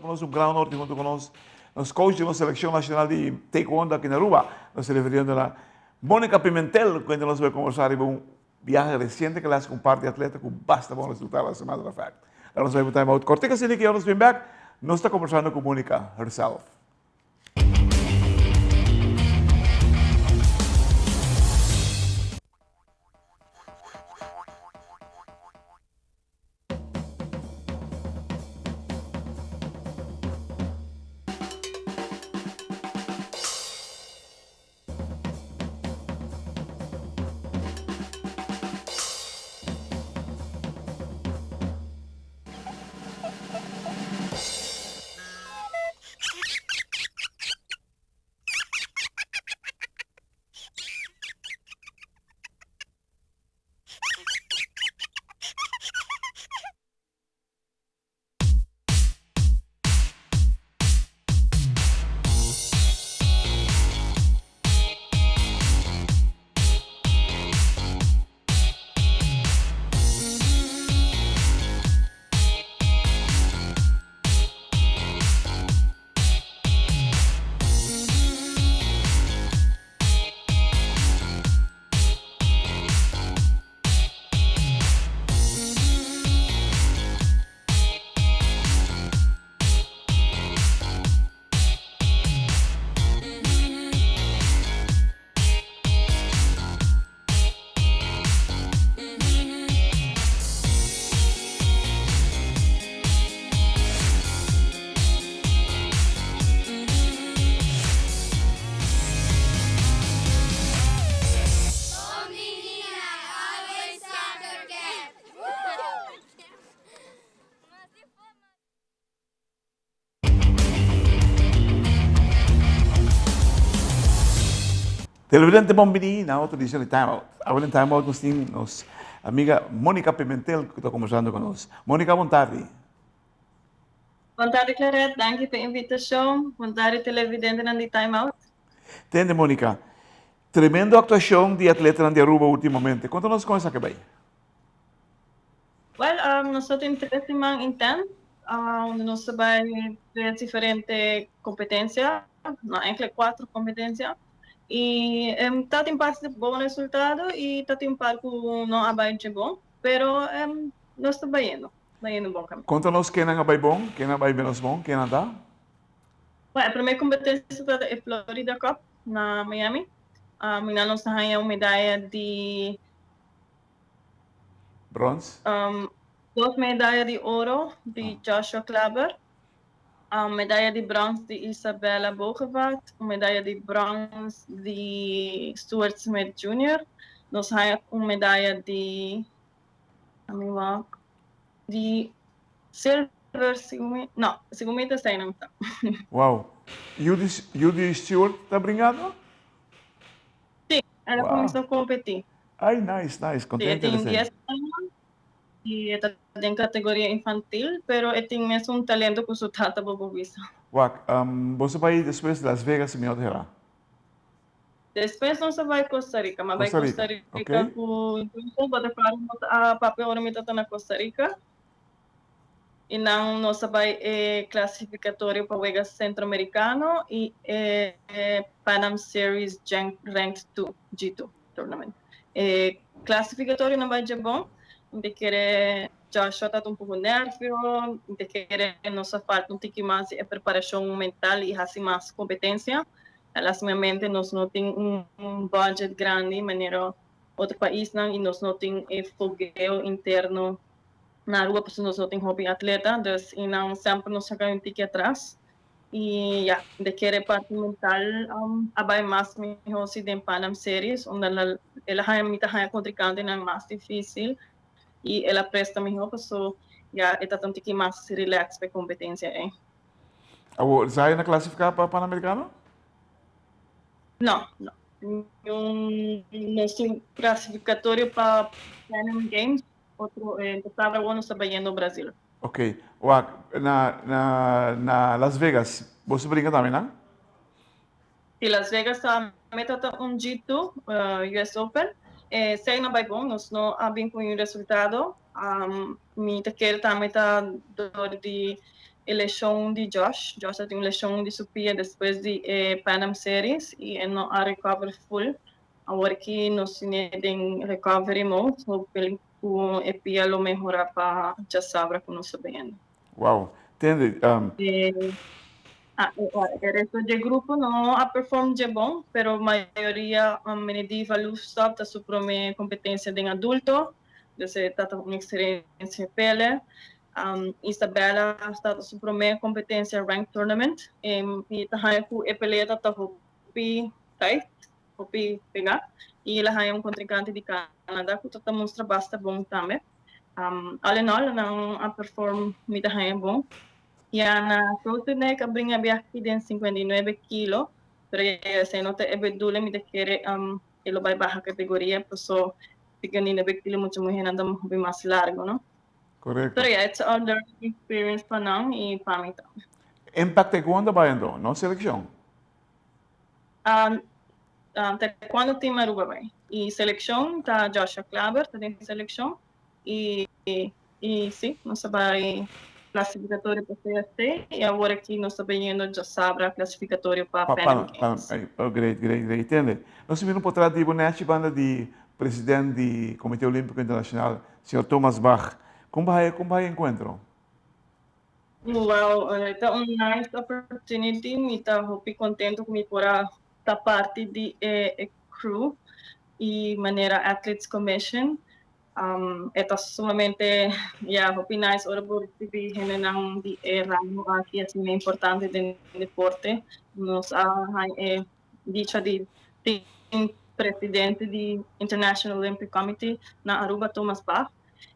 Pa nos un gran honor tin hunto cu nos, nos coach di nos seleccion nacional di Taekwondo aki na Aruba. Nos ta refiriendo na Monica Pimentel, cu entre nos bay conversa riba un biahe reciente cu el a haci cu un par di atleta cu basta bon resultado, as a matter of fact. Laga nos bay pa un time out cortico asina ki nos bin bek, nos ta conversando cu Monica herself. Televidente bon bini na otro edicion di Time Out. Awe den Time Out nos tin nos amiga Monica Pimentel cu ta conversando cu nos. Monica, bon tardi. Bon tardi Claret, danki pa e invitacion. Bon tardi televidentenan di Time Out. Tende Monica, tremendo actuacion di atletanan di Aruba ultimamente. Conta nos con esaki bay. Well, nos ta tin tres siman intens, unda nos ta bai tres diferente competencia, no, eigenlijk cuatro competencia. Y ta tin parti di bon resultado y ta tin par cu no a bai dje bon, pero nos ta bayendo, bayendo bon caminda. Conta nos kennan a bai bon, kennan a bai menos bon, kennan ta? Bueno, e prome competencia ta e Florida Cup na Miami. Minan nos ta haya un medaya di Brons. Dos medaya di oro di Joshua Klaber, un medaya di brons di Isabella Bogevart, un medaya di brons di Stuart Smith Jr. Nos haya un medaya di, mi wak, di silver, segun mi, no, segun mi ta esei nan ta. Wow. Yu di, yu di Stuart ta bringando? Sí, el a kuminsá kompetí. Ay, nice, nice. Contento e tin dies aña y e ta den categoria infantil, pero e tin mesun talento cu su tata bo por bisa. Wak, boso bai despues Las Vegas si mi no ta hera? Despues nos a bai Costa Rica. Mi a bai Costa Rica cu Joshua, bo ta claro nos a papia ora mi ta na Costa Rica. Y nan nos a bai e clasificatorio pa Wega Centroamericano y e Pan Am Series Ranked 2, G2 tournament. E clasificatorio no bai dje bon, mi ta kere Joshua ta un poco nervio, mi ta kere nos a falta un tiki mas di e preparacion mental y haci mas competencia. Lastimamente nos no tin un budget grandi manera otro paisnan y nos no tin e fogueo interno na Aruba pasobra nos no tin hopi atleta, dus y nan semper nos a kai un tiki atras y ya, de kere parti mental a bai mas miho si den Pan Am Series unda el a haña mi ta haña kontrikantenan mas dificil y el a presta miho paso ya e ta un tiki mas relax pa e kompetensia ey. Awor, Zion a klasifiká pa Panamericano? No, no. Nos tin klasifikatorio pa Pan Am Games Otro eh, tabla awor nos ta bayendo Brasil. Ok, wak, na, na, na Las Vegas, boso brinca tambe, nan? Si, Las Vegas tambe ta ta un G2, uh, US Open. Eh, esei no bai bon, nos no a bin ku un resultado. Um, mi ta kere tambe ta dor di E leshon di Josh. Josh a tin un leshon di su pia despues di e Pan Am Series y e no a recover full. Awor ki nos tine den recovery mode, hopel cu e pia lo mehora pa djasabra cu nos ta beyendo. Wow. Tende, E e resto dje grupo no a perform dje bon, pero mayoria Menediva Loefstop ta su prome competencia den adulto, dus e ta un experiencia pele. Isabella ta su prome competencia ranked tournament y ta haña cu e pelea ta hopi tight, hopi pega y el a haña un contrincante di Canada cu ta mustra basta bon tambe. All in all nan a perform mi ta haña bon. Yana Grotenek a bringa biaha den 59 kilo, pero esey no ta e bedoeling, mi ta kere e lo bay baha categoria paso 59 kilo mucha muhernan ta hopi mas largo, no? Correcto. Pero yeah, it's a learning experience pa nan y pa mi tambe. Impact Taekwondo bay anto, no seleccion? Taekwondo Team Aruba bay. Y seleccion ta Joshua Klaber ta den seleccion. Y, y si, nos a bay clasificatorio pa CST y awor aki nos ta bayendo djasabra clasificatorio pa Pa Pan Am Pan, Pan, Games. oh great, great, great. Tende, nos a mira un potrat di bo nechi banda di president di Comite Olimpico Internacional, señor Thomas Bach. Con bo haya, con bo haya encuentro? Wow, ta un nice opportunity. Mi ta hopi contento cu mi por a ta parti di e crew y manera Athletes Commission. E ta sumamente, ya, hopi nice ora bo ricibi hendenan di e rango aki asina importante den deporte. Nos a haña e dicha di tin presidente di International Olympic Committee na Aruba, Thomas Bach,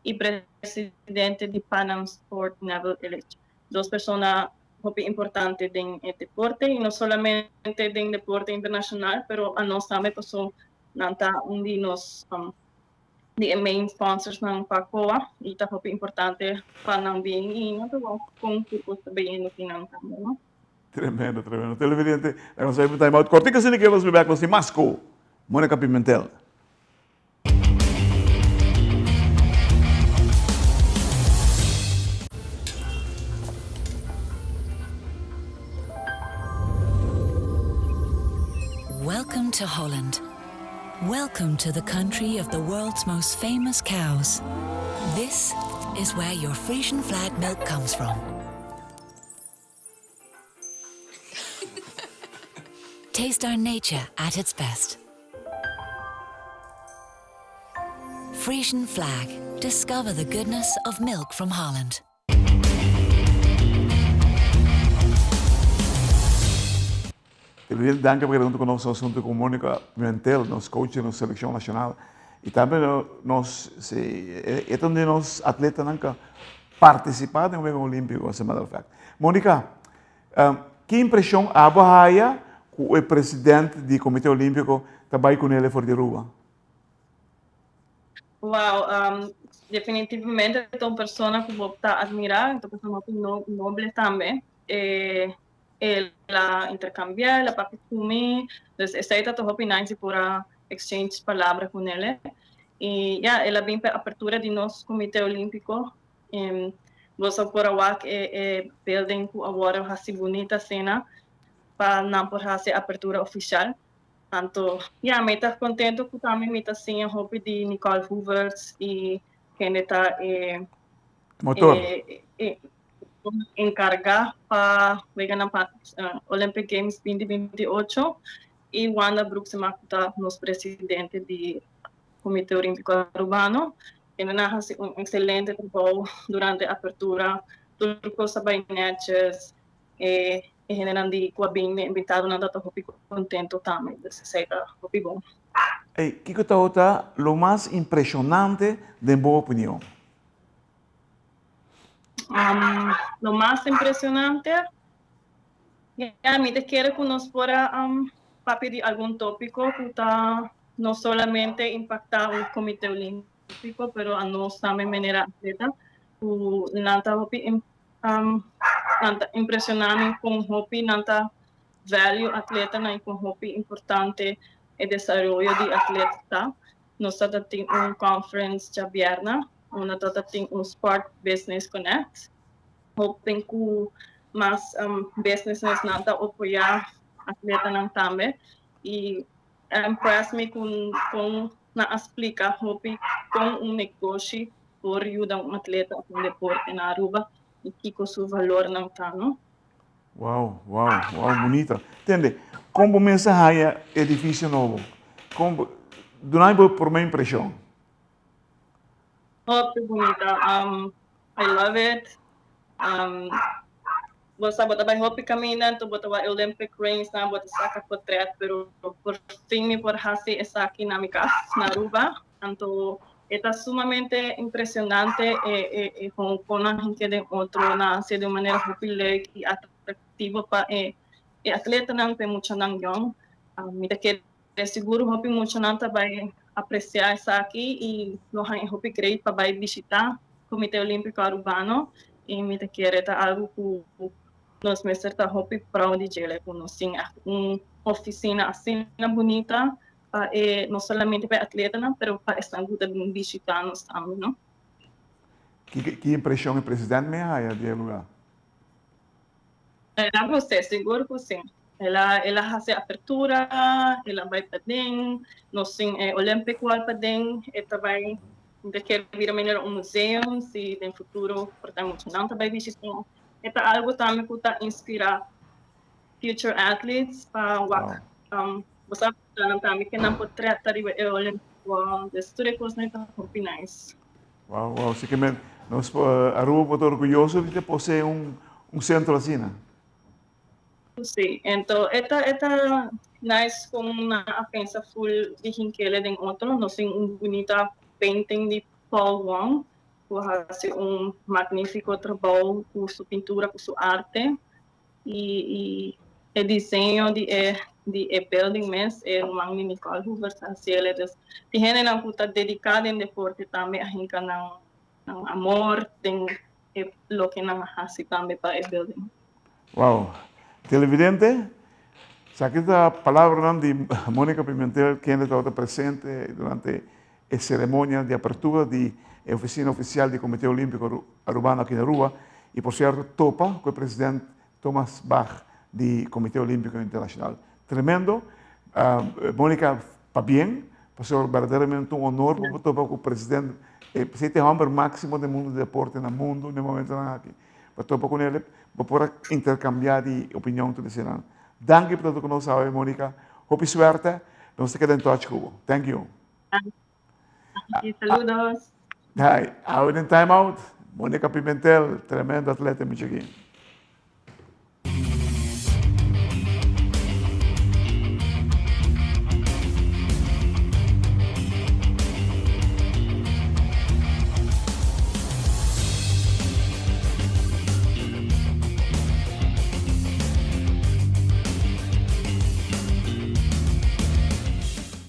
y presidente di Pan Am Sport, Neville Illich. Dos persona hopi importante den e deporte y no solamente den deporte internacional, pero anos tambe paso nan ta un di nos di e main sponsorsnan pa COA y ta hopi importante pa nan bin y nan ta wak con tur cos ta bayendo ki nan tambe, no? Tremendo, tremendo. Televidente, laga nos haci un time out cortico asina que nos bin back nos tin mas cu Monica Pimentel. Welcome to Holland. Welcome to the country of the world's most famous cows. This is where your Frisian flag milk comes from. Taste our nature at its best. Frisian flag. Discover the goodness of milk from Holland. Televidente danki pa keda huntu ku nos asuntu ku Monica Pimentel, nos coach di nos seleccion nacional y tambe nos e ta un di nos atletanan ku a participa den Wega Olimpico as a matter of fact. Monica, ki impresion abo a haya ku e president di Comite Olimpico ta bay kunele for di Aruba? Wow, definitivamente ta un persona ku bo ta admira, ta un persona hopi noble tambe. E el a intercambia, el a papia ku mi, dus esei ta hopi nice di por a exchange palabra ku nele. I ya, el a bin pa e apertura di nos Comite Olimpico. Bo sa por a wak e e building ku awor a hasi bunita asina pa nan por hasi e apertura official. Anto, ya, mi ta contento cu tambe mi ta siña hopi di Nicole Hoeverts y kende ta e Motor. e e encarga pa weganan pa Olympic Games 2028 y Wanda Broeksema cu ta nos presidente di Comite Olimpico Arubano. Kende nan a haci un excelente trabou durante apertura. Tur cos a bay netjes. E e hendenan di ku a bin, e invitadonan ta hopi kontento tambe, dus esei ta hopi bon. Ey, kiko tabata lo mas impreshonante den bo opinion? Lo mas impresionante? Ya, mi ta kere ku nos por a papia di algun topiko ku ta no solamente impaktá un Komite Olímpiko, pero a nos tambe manera atleta, ku nan ta hopi Nan ta impresioná mi kon hopi nan ta value atletanan i kon hopi importante e desaroyo di atleta ta. Nos tabata tin un conference djabièrnè unda tabata tin un Sport Business Connect. Hoping ku mas businesses nan ta apoyá atletanan tambe i impress mi ku kon nan a splika hopi kon un negoshi por yuda un atleta òf un deporte na Aruba i kiko su valornan ta, no. Wow, wow, wow, bunita. Tende, kon bo mes a haya edifisio nobo? Kon bo, duna bo prome impreshon. Hopi bunita. I love it. Bo sa bo ta bai hopi caminda anto bo ta wak Olympic rings nan bo ta saca potret pero por fin mi por haci esaki na mi cas na Aruba anto e ta sumamente impresionante e e e con con nan hinca den otro nan haci di un manera hopi leuk y atractivo pa e e atletanan pa e muchanan yong. Mi ta kere sigur hopi muchanan ta bai aprecia esaki y lo haña hopi great pa bai bishita Comite Olimpico Arubano y mi ta kere ta algo cu nos mester ta hopi proud di djele cu nos tin echt un oficina asina bunita pa e no solamente pa e atletanan pero pa esnan cu ta bin bishita nos tambe no. Ki impresion e president me haya di e lugar? El a gust'é, sigur ku sí. El a el a hasi apertura, el a bai paden, nos tin e Olympic Wall paden, e ta bai ta kier bira manera un museum si den futuro por ta muchanan ta bai bishitá. E ta algu tambe ku ta inspirá future athletes pa wak bo sa nan tambe ke nan por trata riba e Olympic Wall, dus tur e kosnan ta hopi nice. Wow, wow, si ke men nos Aruba por ta orguyoso di te posee un un centro asina. Si, ento e ta e ta nice con nan a pensa full di hinkele den otro, nos tin un bunita painting di Paul Wong cu a haci un magnifico trabou cu su pintura, cu su arte. Y y e diseño di e di e building mes e ruman di Nicole Hoevertsz a haciele. Dus tin hendenan cu ta dedica den deporte tambe a hinca nan nan amor den e loke nan a haci tambe pa e building. Wow. Televidente, esaki ta palabranan di Monica Pimentel kende tabata presente durante e ceremonia di apertura di e oficina oficial di Comite Olimpico Arubano aki na Aruba y por cierto topa cu e president Thomas Bach di Comite Olimpico Internacional. Tremendo. Monica, pabien, pasobra berdaderamente un honor pa bo topa cu president, e presidente homber maximo den mundo di deporte na mundo na e momentonan aki. Pa topa cu nel, bo por a intercambia di opinion tur eseinan. Danki pa ta cu nos awe, Monica. Hopi suerte. Nos ta keda in touch cu bo. Thank you. Danki, saludos. Hi, awe den Time Out, Monica Pimentel, tremendo atleta mi chiquin.